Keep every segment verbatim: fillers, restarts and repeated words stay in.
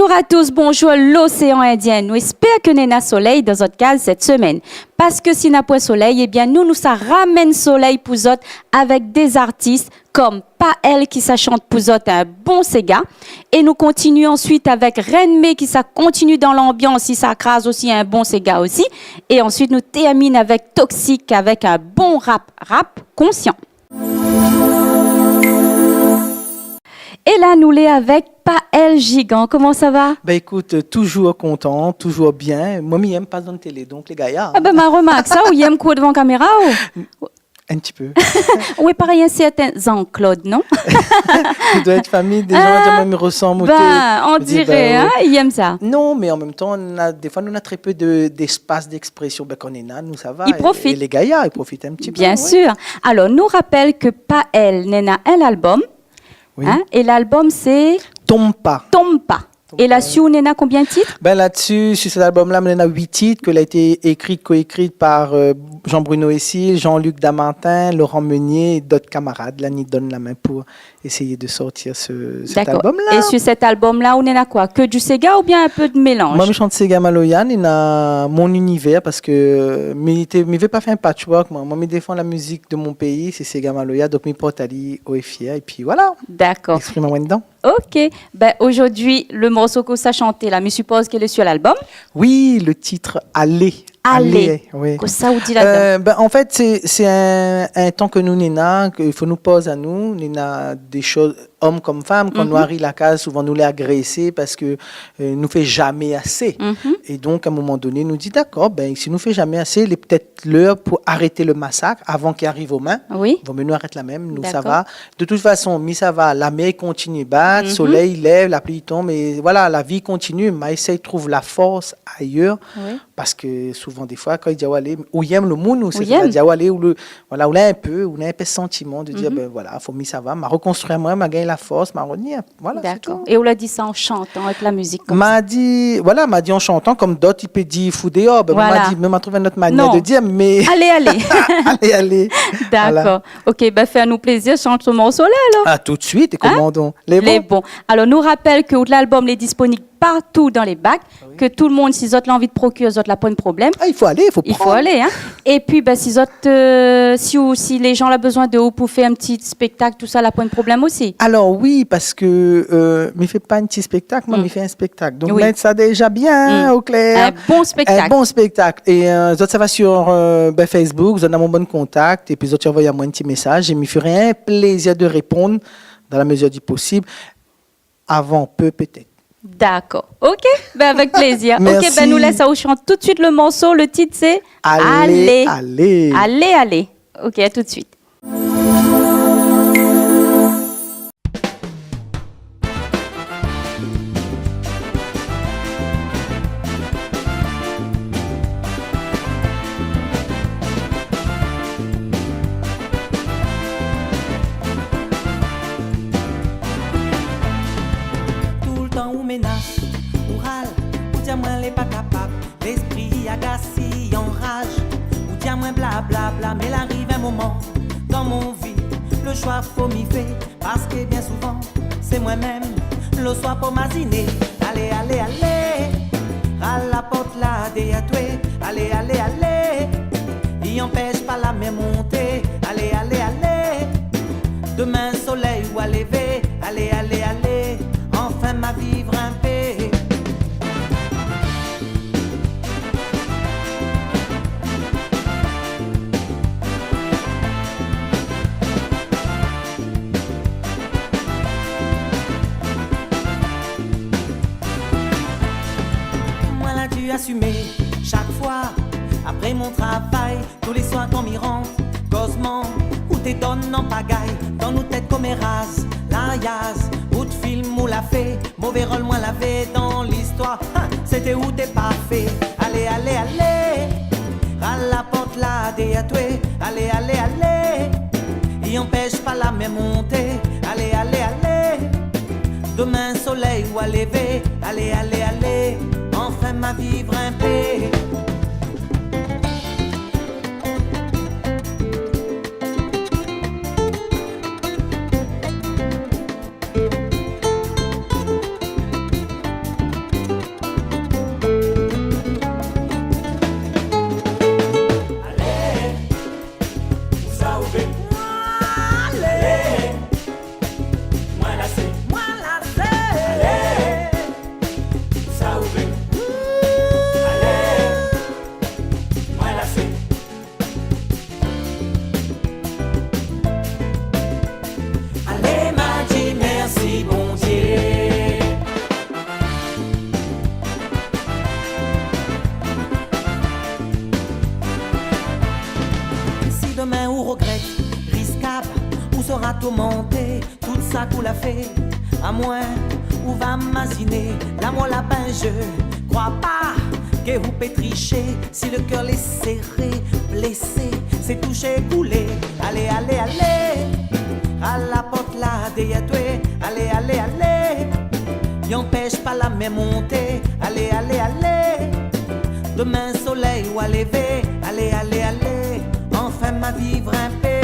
Bonjour à tous, bonjour l'océan Indien. Nou espèr ke néna solèy dan zot kaz sèt semèn. Parske si na poin solèy, ébin nou, nou sa ramenn solèy pou zot avèk dé zartis kom Paël ki sa shant pou zot in bon séga. É nou kontinié ansuit avèk Renmé ki sa kontinié dan lanbians, i sa kraz osi in bon séga osi. É ansuit nou tèrmine avèk Toxic avèk in bon rap, rap konsian. É la nou lé avèk Paël Gigant. Koman sa va ? Bin ékout, toujour kontan, toujour bien. Moin mi yèm pas dan télé, donk lé gayar. Ah bin ma romark sa, ou yèm kour dovan kaméra ou ? In ti pé. Ou lé parèy in sèrtin Jean-Claude, non ? I doi èt fami, dé zan i di amoin mi rosanm ou té. Bin, on diré, bin, oui, hein, i yèm sa. Non, mé an mèm tan, nou na, défoi nou na trè pé de, d'éspas d'èksprésyon. Bin kan néna, nou sa va. I profit. É lé gayar i profit in ti pé, oui. Bien sûr. Alor nou rapèl ke Paël néna in album. Oui. Hein, é l'album sé Tonm pa. Tonm pa. Tonm pa. É la dsi ou néna konbien tit ? Bin la dsi, si sèt album la, néna uit tit ke la été ékri, koékri par, euh, Jean-Bruno Essil, Jean-Luc Damartin, Laurent Meunier é dot kamarad. La ni donn la min pou éséyé de sortir se, sèt album la. D'accord. É si sèt album la ou néna koi ? Ke du séga oubien in pé de mélanz ? Moin mi shant séga maloya, néna mon univèr parske, euh, mi té, mi vé pa fé in patchwork, moin. Moin mi défann la mizik de mon péi, sé séga maloya, donk mi port ali o é fièr, épi voilà. D'accord. Èksprim amoin dedan. OK. Bin zordi le morso ke ou sa shanté la, mi sipoz ke lé sur l'album. Oui, le tit Alé. Alé. Alé, oui. Kosa ou di ladan ? Euh, bin an fèt sé, sé in, in tan ke nou néna, ke fo nou poz anou, néna dé shoz, om kom fanm, kan nou ariv la kaz, souvan nou lé agrésé parske, euh, nou fé jamé asé. Mhm. É donk a in moman doné nou di dakor, bin si nou fé jamé asé, lé pétèt lèr pou arèt le masak avan k'i ariv o min. Oui. Vo mié nou arèt la mèm, nou sa va. D'accord. De tout fason, mi sa va, la mèr i kontinié bat, solèy i lèv, la pli i tonm, é voilà, la vi i kontinié. Ma éséy trouv la fors ayèr, oui, parske souvan défoi kan i di aou alé, ou yèm le moun, ou sé, i di aou alé, ou le, voilà, ou la in pé, ou na in pé santiman de dir, bin voilà, fo mi sa va, ma rokonstrui amoin, ma gingn la fors, ma rovni. Voilà, sé tou. D'accord. É ou la di sa an shantan avèk la mizik konmsa ? Ma di, voilà, ma di an shantan, kom dot i pé di fou déor, bin moin ma di, mé ma trouv in not manièr de dir, mé alé, alé. Alé, alé. Voilà. D'accord. OK, bin fé anou plézir, shant se morso la alor. Ah, tout de suite, é koman donk ? Lé bon. Lé bon. Alor nou rapèl ke out l'album lé disponib partou dan lé bak, ke tout le moun, si zot la anvi de prokir, zot la poin problèm. Ah, i fo alé, i fo prann. I fo alé, hein. Épi bin si zot, euh, si ou, si lé zan la bezoin de ou pou fé in ti spéktak, tousa, la poin problèm osi ? Alor oui, parske, euh, mi fé pa in ti spéktak, moin mi fé in spéktak. Donk mèt sa déza bien o klèr. In bon spéktak. In bon spéktak. É, euh, zot sa va sur, euh, bin, Facebook, zot na mon bann kontak, épi zot i anvoy amoin in ti mésaz, é mi fera in plézir de réponn dan la mezir di posib. Avan pé pétèt. D'accord. OK, bin avèk plézir. Merci. OK, bin nou lès aou shant tout de suite le morso. Le tit sé Alé, alé. Alé, alé. OK, à tout de suite. Toultan ou ménas, ou ral, ou di amoin lé pa kapab, léspri agas, i anraz. Ou di amoin bla, bla, bla, mé la ariv in moman dan mon vi, le shoi fo mi fé. Parske bien souvan sé moin mèm le shoi pou maziné. Alé, alé, alé, ral la port la dèyèr toué. Alé, alé, alé, i anpès pa la mèr monté. Alé, alé, alé, domin solèy va lévé. Alé, alé, alé, anfin ma viv in pé. Moin la di asimé shak foi apré mon travay. Tou lé soir kan mi rant, kozman ou té donn an pagay. Dan nou tèt koméraz, layaz, bout film ou la fé, mové rol moin lavé dan listoir. Ha, sété ou té parfé. Alé, alé, alé, ral la port la dèyèr toué. Alé, alé, alé, i anpès pa la mèr monté. Alé, alé, alé, domin solèy va lévé. Alé, alé, alé, anfin ma viv in pé. Rogrèt, riskab, ou sra tourmanté, tout sak ou la fé. Amoin ou va maziné, lamour la pin jeu. Kroi pa ke ou pé trishé, si le kèr lé séré, blésé, sé toushé, koulé. Alé, alé, alé, a la port la dèrièr toué. Alé, alé, alé, i anpèsh pa la mèr monté. Alé, alé, alé, domin solèy ou a lévé. Alé, alé, alé, anfin ma viv in pé.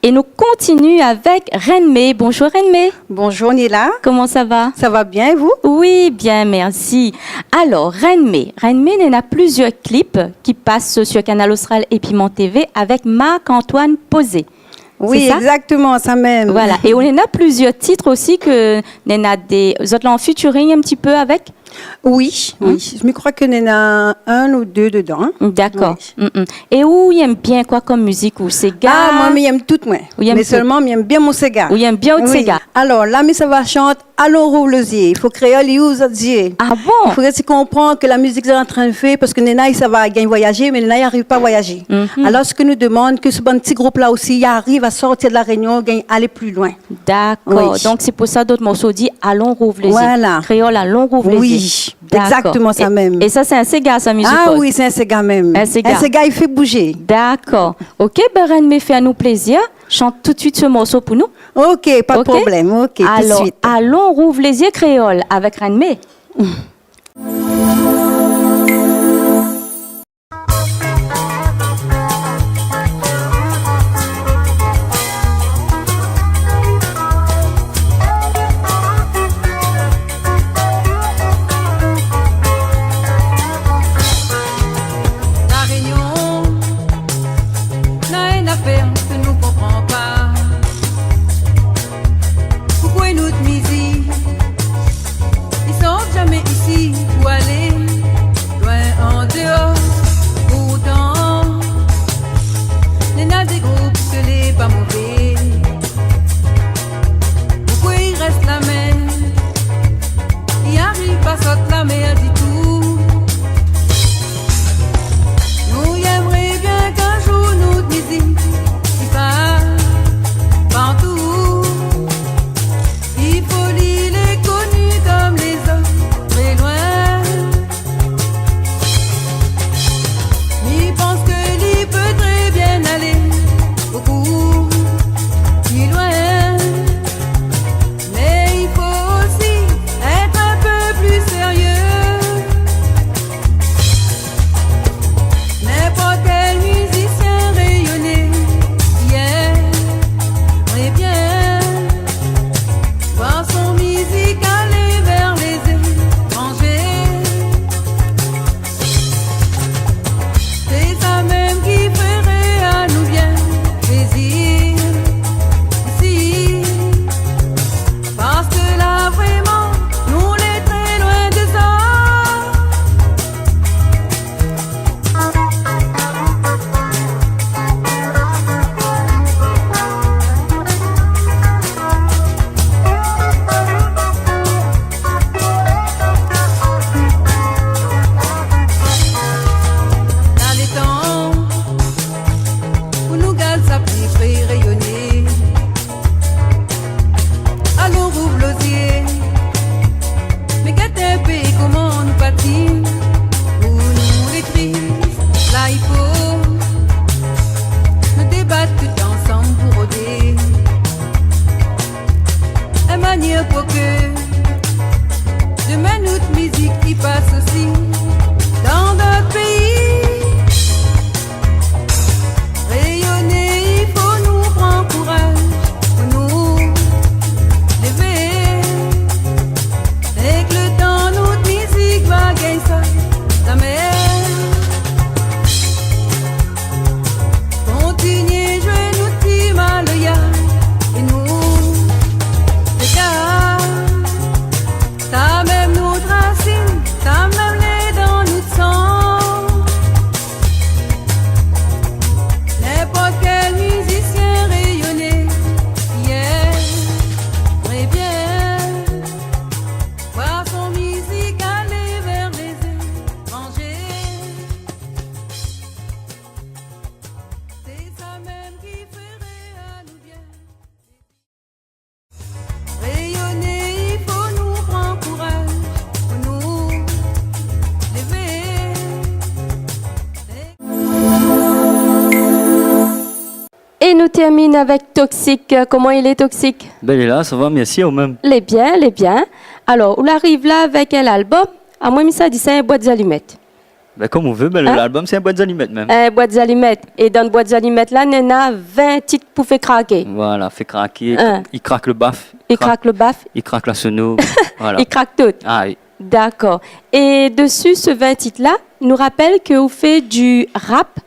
É nou kontinié avèk Renmé. Bonjour Renmé. Bonjour Nila. Koman sa va ? Sa va bien, é vou ? Oui, bien, mèrsi. Alor, Renmé, Renmé, néna plizièr klip ki pas sur Kanal Austral é Piment TV avèk Marc-Antoine Posé. Oui, sé sa ? Exactement, sa mèm. Voilà. É ou néna plizièr tit osi ke néna dé, zot la an featuring in ti pé avèk ? Oui, oui. Mi kroi ke néna inn ou dé dedan, in. Dakor. Oui. Mm, mm. É ou i èm bien koi kom mizik, ou séga ? Ah, moin, mi èm tout, moin. Ou i èm tout. Mé sèlman, mi èm bien mon séga. Ou i èm bien out séga. Oui. Alor, la, mi sava shant Alon rouv lé zié, i fo kréol i ouv zot zié. Ah bon ? I fo ke zot i konpran ke la mizik zot lé antrin fé, parske néna i sava gingn voyazé, mé néna i ariv pa voyazé. Mhm. Alor, sak nou demann, ke se bann ti group la osi i ariv a sortir de La Rényon, gingn alé pli loin. Dakor. Oui. Donk sé pou sa dot morso i di Alon rouv lé zié. Voilà. Kréol, Alon rouv lé zié. Oui, exactement, sa mèm. Dakor. É, é sa sé in séga, sa, mi sipozé ? Ah oui, sé in séga mèm. In séga. In séga i fé bouzé. Dakor. OK, bin, Renmé, fé anou plézir. Shant tout suit se morso pou nou. OK, pa de problèm. OK, tout suit. Alor, Alon rouv lé zié kréol avèk Renmé. La Rényon, na in nafèr ke nou konpran pa. Poukosa nout mizik i sort zamé isi pou alé Termine avèk Toxic. Koman i lé, Toxic ? Bin, lé la, sa va, mèrsi, ou mèm ? Lé bien, lé bien. Alor, ou la ariv la avèk in album. Amoin, mi sa di sa in bwat zalimèt. Bin, konm ou vé, bin, Hein ? Lalbum, sé in bwat zalimèt mèm. In bwat zalimèt. É dan bwat zalimèt la, néna vin tit pou fé kraké. Voilà, fé kraké, Hein. I krak le baf. I krak le baf. I krak la sono. Voilà. I krak tout. Ah oui. Dakor. É desi se vin tit la, nou rapèl ke ou fé du rap,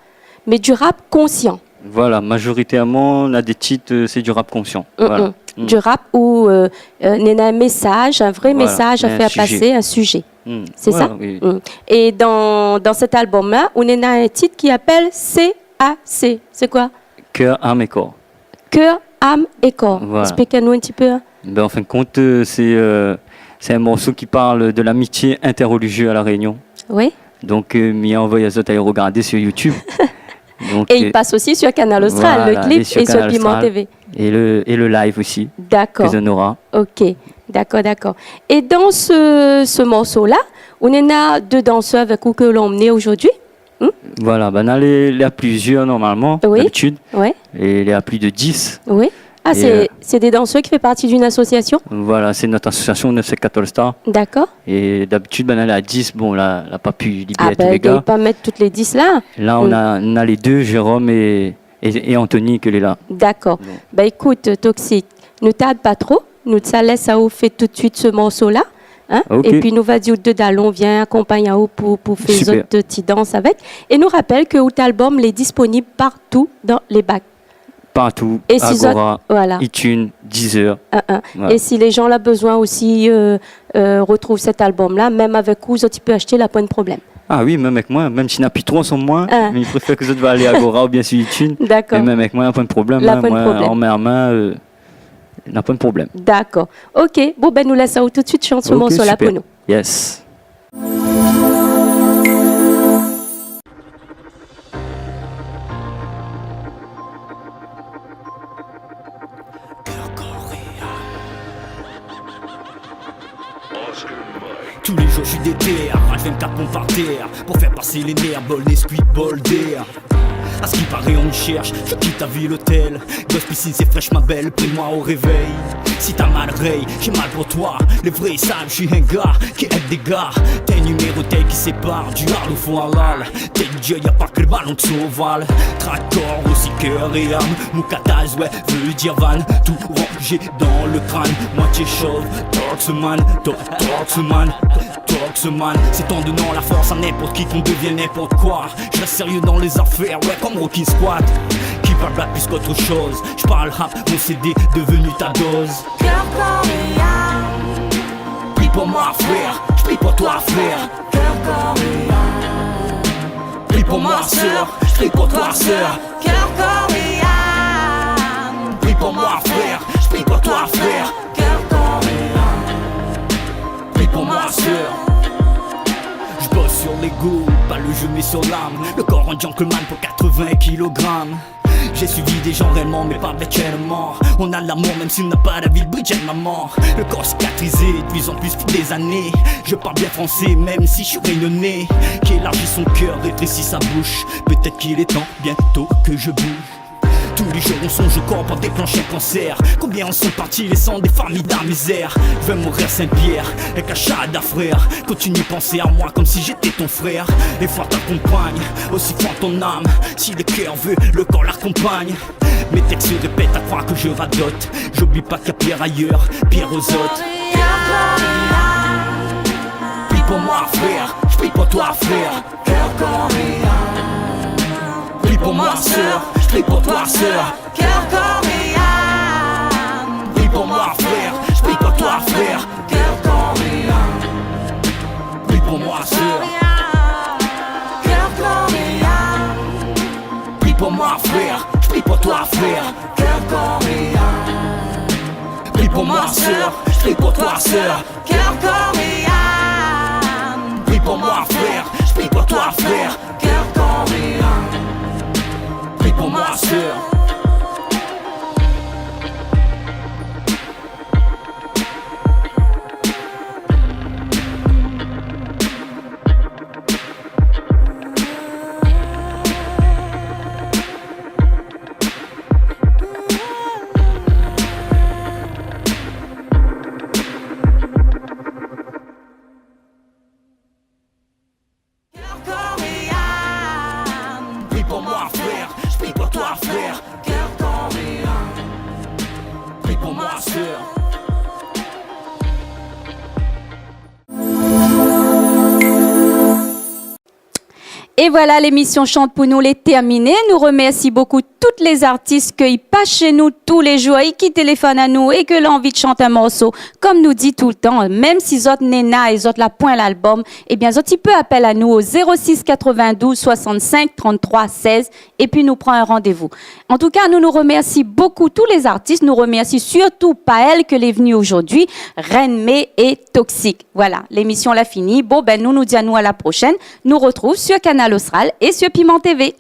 mé du rap konsian. Voilà, majoritèrman, na dé tit, euh, sé du rap konsian. Mm, Voilà. mm. Mm. Du rap ou, euh, euh, néna in mésaz, in vré Voilà, mésaz a fé pasé, in sizé. Mm. Sé sa ? Voilà, oui, oui. Mm. É dan, dan sèt album la, ou néna in tit ki apèl C A C. Sé koi ? Kèr, am é kor. Kèr, am é kor. Voilà. Esplik anou in ti pé, hein. Bin, an fin de kont, euh, sé, euh, sé in morso ki parl de lamitié intèrrelizié a La Rényon. Oui. Donk, euh, mi anvoy azot alé rogardé sur YouTube. Donk, É i euh, pas osi sur Kanal Austral, voilà, le clip, é sur Kanal Piment Austral. T V. É le, é le live osi, Dakor. ke zot nora. Ok, dakor, dakor. É dan se, se morso la, ou néna dé dansèr avèk ou ke ou la amenn zordi ? Hmm ? Voilà, bin, na lé, lé a plizièr normalman, Oui. dabitid. Ouais. É lé a plis de dis. Oui. Ah, É, sé, euh, sé dé dansèr ki fé parti d'une association ? Voilà, sé nout asosiasion nèf sèt katorz Star. Dakor. É dabitid, bin, na lé a dis, bon, la, la pa pu libèr Ah tout bin, lé gars. i pé pa mèt tout lé dis la. La, Hmm. na, na lé dé, Jérôme é, é, é Anthony, ke lé la. Dakor. Bon. Bin, ékout, Toxic, nou tard pa tro. Nou sa lès aou fé tout suit se morso la, hein ? Ok. É pi nou va di out dé dalon vien akonpagn aou pou, pou fé Super. zot ti dans avèk. É nou rapèl ke out album lé disponib partou dan lé bak. Partou, É si zot, Agora, voilà. iTunes, Deezer. Hein, hein. Voilà. É si lé jan la bezoin osi, euh, euh, retrouv sèt album la, mèm avèk ou, zot i pé ashté, la poin problèm. Ah oui, mèm avèk moin, mèm si na pi tro ansanm moin, Hein. mé mi préfèr ke zot va alé Agora oubien sur iTunes. Dakor. Mé mèm avèk moin, na poin problèm, La hein, poin moin, problèm. an min a min, euh, Na poin problèm. Dakor. Ok. Bon, bin, nou lès aou tout suit shant se Ok, morso la super. pou nou. Yes. Tous les jours, je suis déter, H vingt-quatre pompe par terre, pour faire passer les nerfs, bol, Nesquik, bol d'air. À ce qui paraît, on me cherche, je quitte ta ville hôtel. Gosse piscine, c'est fraîche, ma belle, prie-moi au réveil. Si t'as mal réy, j'ai mal pour toi. Les vrais savent, je suis un gars qui aide des gars. T'es un numéro tel qui sépare du hard au faux halal. T'es Dieu, y a pas que le ballon de Soval. Tracor aussi, cœur et âme. Moukataz, ouais, veut dire van. Tout rangé dans le crâne. Moitié chauve, Toxman, to-, Toxman. Toxman, c'est en donnant la force à n'importe qui qu'on devient n'importe quoi. Je reste sérieux dans les affaires, ouais, comme Rocky Squad. Qui parle blague plus qu'autre chose. Je parle rap, mon C D devenu ta dose. Cœur, corps et âme. Prie pour moi, frère. Je prie pour toi, frère. Cœur, corps et âme. Prie pour moi, sœur. Je prie pour toi, sœur. Cœur, corps et âme. Prie pour moi, frère. Je prie pour toi, frère. Cœur, corps et âme. Prie pour moi, sœur. Je bosse sur l'ego, pas le je mets sur l'âme. Le corps en gentleman pour quatre-vingts kilogrammes. J'ai suivi des gens réellement, mais pas virtuellement. On a l'amour, même si on n'a pas la vie de Bridget, maman. Le corps cicatrisé, de plus en plus, depuis des années. Je parle bien français, même si je suis réunionnais. Qui élargit son cœur, rétrécit sa bouche. Peut-être qu'il est temps bientôt que je bouge. Tous les jours on songe au corps pour déclencher un cancer. Combien en sont partis laissant des familles dans la misère. Je vais mourir Saint-Pierre, avec un shahada frère. Continue penser à moi comme si j'étais ton frère. Et foi t'accompagne, aussi foi ton âme. Si le cœur veut, le corps l'accompagne. Mes textes se répètent à croire que je radote. J'oublie pas qu'il y a pire ailleurs, pire aux autres. Prie pour moi frère, je prie pour toi frère. Cœur, corps et âme. Prie pour moi, sœur, je prie pour toi, sœur. Cœur, corps et âme. Prie pour moi, frère, je prie pour toi, frère. Cœur, corps et âme. Prie pour moi, sœur. Cœur, corps et âme. Prie pour moi, frère, je prie pour toi, frère. Cœur, corps et âme. Prie pour moi, sœur, je prie pour toi, sœur. Cœur, corps et âme. Prie pour moi, frère, je prie pour toi, frère. Cœur, corps et âme. Prie pour moi, sœur. É voilà, lémisyon Chante pou nou lé tèrminé. Nou remèrsi bokou tout lé zartis ke i pas shé nou tou lé zour é ki téléfone anou é ke la anvi shant in morso. Kom nou di toultan, mèm si zot néna é zot la poin lalbom, ébyin, zot i pé apèl anou o zéro sis katrovin-douz soisann-sink trant-troi sèz, épi nou pran in randévou. An tou ka, nou nou remèrsi bokou tou lé zartis. Nou remèrsi sirtou Paël ke lé vni ojourdui, Reine May é Toxic. Voilà, lémisyon la fini. Bon, bin, nou, nou di anou a la proshèn. Nou retrouv sur Kanal Austral é sur Piment TV.